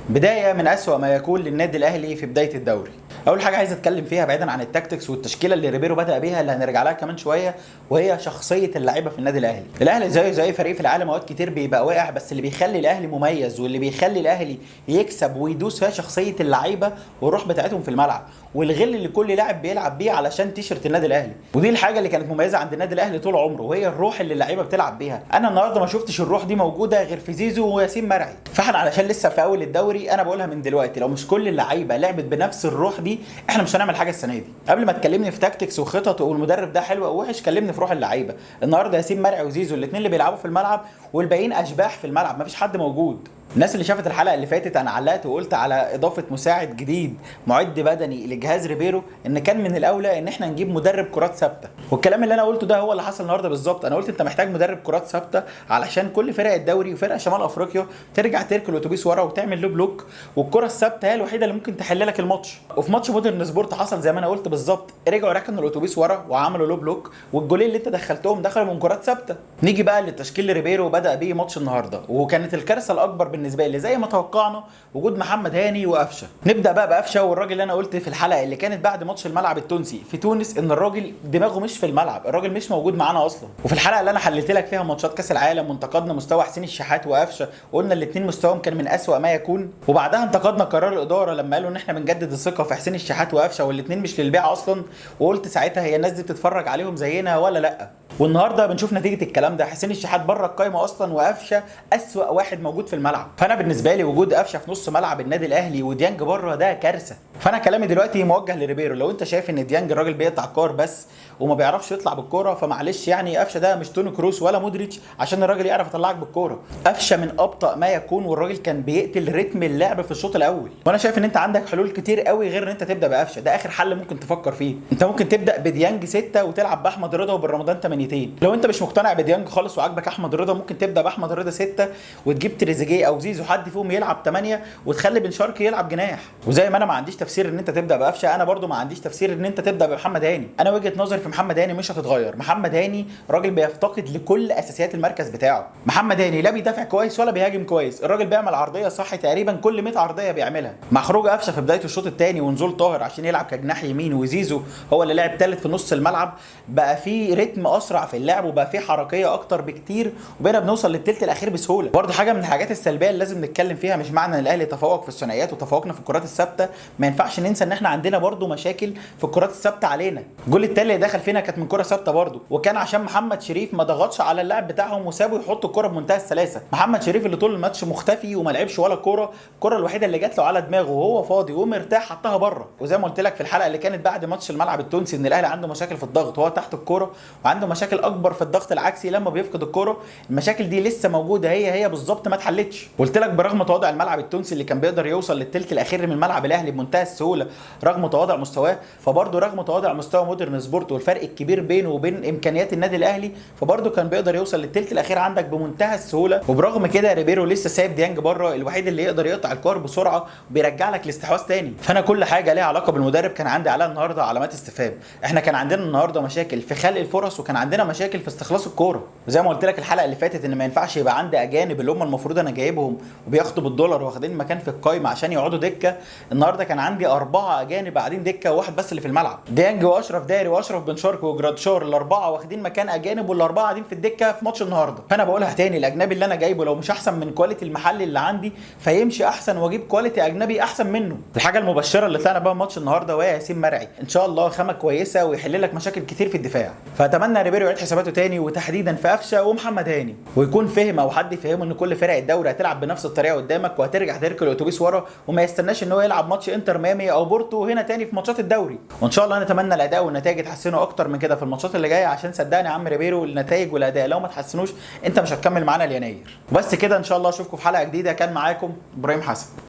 بداية من اسوأ ما يكون للنادي الاهلي في بداية الدوري. اول حاجة عايز اتكلم فيها بعيدا عن ال tactics والتشكيله اللي ريبيرو بدا بيها اللي هنرجع لها كمان شوية، وهي شخصية اللعيبة في النادي الاهلي. الاهلي زيه زي فريق في العالم اوقات كتير بيبقى واقع، بس اللي بيخلي الاهلي مميز واللي بيخلي الاهلي يكسب ويدوس فيها شخصية اللعيبة والروح بتاعتهم في الملعب والغل اللي كل لاعب بيلعب بيه علشان تيشرت النادي الاهلي. ودي الحاجة اللي كانت مميزة عند النادي الاهلي طول عمره، وهي الروح اللي اللعيبة بتلعب بيها. انا النهارده ما شفتش الروح دي موجودة غير في زيزو وياسين مرعي. فاحنا علشان لسه في اول الدوري، انا بقولها من دلوقتي، لو مش كل اللعيبة لعبت بنفس الروح دي احنا مش هنعمل حاجة السنة دي. قبل ما تكلمني في tactics وخطط والمدرب ده حلو او وحش، كلمني في روح اللعيبة. النهارده ياسين مرعي وزيزو الاثنين اللي بيلعبوا في الملعب، والباقيين اشباح في الملعب، مفيش حد موجود. الناس اللي شافت الحلقة اللي فاتت انا علقت وقلت على اضافه مساعد جديد معد بدني لجهاز ريبيرو ان كان من الاولى ان احنا نجيب مدرب كرات ثابتة، والكلام اللي انا قلته ده هو اللي حصل النهارده بالظبط. انا قلت انت محتاج مدرب كرات ثابتة علشان كل فرق الدوري وفرق شمال افريقيا ترجع تركن الاتوبيس ورا وتعمل low block، والكره الثابتة هي الوحيدة اللي ممكن تحل لك الماتش. وفي ماتش مودرن سبورت حصل زي ما انا قلت بالظبط، رجعوا ركنوا الاتوبيس ورا وعملوا low block، والجولين اللي انت دخلتهم دخلوا من كرات ثابتة. نيجي بقى للتشكيل اللي ريبيرو بدا بيه ماتش النهارده، وكانت الكارثة الاكبر بالنسبة لي زي ما توقعنا وجود محمد هاني وقفشه. نبدا بقى بقفشه، والراجل اللي انا قلت في الحلقة اللي كانت بعد ماتش الملعب التونسي في تونس ان الراجل دماغه مش في الملعب، الراجل مش موجود معانا اصلا. وفي الحلقة اللي انا حللت لك فيها ماتشات كاس العالم وانتقدنا مستوى حسين الشحات وقفشه وقلنا الاثنين مستواهم كان من اسوأ ما يكون، وبعدها انتقدنا قرار الادارة لما قالوا ان احنا بنجدد الثقة في حسين الشحات وقفشه والاثنين مش للبيع اصلا، وقلت ساعتها هي الناس دي بتتفرج عليهم زينا ولا لا؟ والنهارده بنشوف نتيجة الكلام ده، حسين الشحات بره القايمة اصلا وقفشه اسوأ واحد موجود في الملعب. فانا بالنسبة لي وجود قفشه في نص ملعب النادي الاهلي وديانج بره ده كارثة. فانا كلامي دلوقتي موجه لريبيرو، لو انت شايف ان ديانج الراجل بيقطع كور بس وما بيعرفش يطلع بالكورة، فمعلش يعني قفشه ده مش توني كروس ولا مودريتش عشان الراجل يعرف يطلعك بالكورة. قفشه من ابطا ما يكون، والراجل كان بيقتل رتم اللعب في الشوط الاول. وانا شايف ان انت عندك حلول كتير قوي غير ان انت تبدا بقفشه، ده اخر حل ممكن تفكر فيه. انت ممكن تبدا بديانج 6 وتلعب باحمد رضا وبالرمضان 8. لو انت مش مقتنع بديانج خالص وعاجبك احمد رضا، ممكن تبدا باحمد رضا 6 وتجيب تريزيجيه او زيزو حد فيهم يلعب 8 وتخلي بن شرقي يلعب جناح. وزي ما انا ما عنديش تفسير ان انت تبدا بقفشه، انا برضو ما عنديش تفسير ان انت تبدا بمحمد هاني. انا وجهه نظري في محمد هاني مش هتتغير. محمد هاني راجل بيفتقد لكل اساسيات المركز بتاعه. محمد هاني لا بيدافع كويس ولا بيهاجم كويس، الراجل بيعمل عرضية صح تقريبا كل 100 عرضية بيعملها. مع خروج قفشه في بداية الشوط الثاني ونزول طاهر عشان يلعب كجناح يمين وزيزو هو اللي لعب ثالث في نص الملعب، بقى في رتم اسرع في اللعب وبقى في حركية اكتر بكتير، وبقينا بنوصل للثلث الاخير بسهولة. برضه حاجة من الحاجات السلبية اللي لازم نتكلم فيها، مش معنى ان الاهلي تفوق في الثنائيات وتفوقنا في الكرات الثابتة ما ينفعش ننسى ان احنا عندنا برضه مشاكل في الكرات الثابتة علينا. الجول التالي اللي دخل فينا كانت من كره ثابتة برضه، وكان عشان محمد شريف ما ضغطش على اللاعب بتاعهم وسابه يحط الكره بمنتهى السلاسة. محمد شريف اللي طول الماتش مختفي وما لعبش ولا كورة، الكره الوحيدة اللي جات له على دماغه وهو فاضي ومرتاح حطها بره. وزي ما قلت لك في الحلقة اللي كانت بعد ماتش الملعب التونسي ان الاهلي عنده مشاكل في الضغط وهو تحت الكورة، وعنده مشاكل اكبر في الضغط العكسي لما بيفقد الكورة. المشاكل دي لسه موجودة، هي هي بالظبط ما اتحلتش. قلت لك برغم تواضع الملعب التونسي اللي كان بيقدر يوصل للثلث الاخير من ملعب الاهلي بمنتهى السهولة رغم تواضع مستواه، فبرضه رغم تواضع مستوى مودرن سبورت والفرق الكبير بينه وبين امكانيات النادي الاهلي، فبرضه كان بيقدر يوصل للثلث الاخير عندك بمنتهى السهولة. وبرغم كده ريبيرو لسه سايب ديانج بره، الوحيد اللي يقدر يقطع الكور بسرعة وبيرجع لك الاستحواذ تاني. فانا كل حاجة ليها علاقة بالمدرب كان عندي عليها النهارده علامات استفهام. احنا كان عندنا النهارده مشاكل في خلق الفرص، وكان عندنا مشاكل في استخلاص الكورة. وزي ما قلت لك الحلقة اللي فاتت ان ما ينفعش يبقى عندي اجانب اللي هم المفروض انا جايبهم وبياخدوا بالدولار واخدين مكان في القايمة عشان يقعدوا دكه. النهارده كان عندي 4 اجانب قاعدين دكه وواحد بس اللي في الملعب، ديانج واشرف داري واشرف بن شرقي وجرادشار، الاربعة واخدين مكان اجانب والاربعة قاعدين في الدكة في ماتش النهارده. فانا بقولها تاني، الاجنبي اللي انا جايبه لو مش احسن من quality المحلي اللي عندي فيمشي احسن، واجيب quality اجنبي احسن منه. الحاجة المبشره اللي طلعنا بقى ماتش النهارده وهي ياسين مرعي، ان شاء الله خامة كويسة ويحل لك مشاكل كتير في الدفاع. فاتمنى ريبيرو يعيد حساباته تاني، وتحديدا في قفشه ومحمد هاني، ويكون فهم او حد يفهمه ان كل فرق الدوري هتلعب بنفس الطريقة قدامك وهترجع تركن الاتوبيس ورا، وما يستناش ان هو يلعب ماتش انتر ميامي او بورتو هنا تاني في ماتشات الدوري. وان شاء الله نتمنى الاداء والنتائج يتحسنوا اكتر من كده في الماتشات اللي جاية، عشان صدقني يا عم ريبيرو النتائج والاداء لو ما تحسنوش انت مش هتكمل معانا ليناير. وبس كده، ان شاء الله اشوفكم في حلقة جديدة. كان معاكم ابراهيم حسن.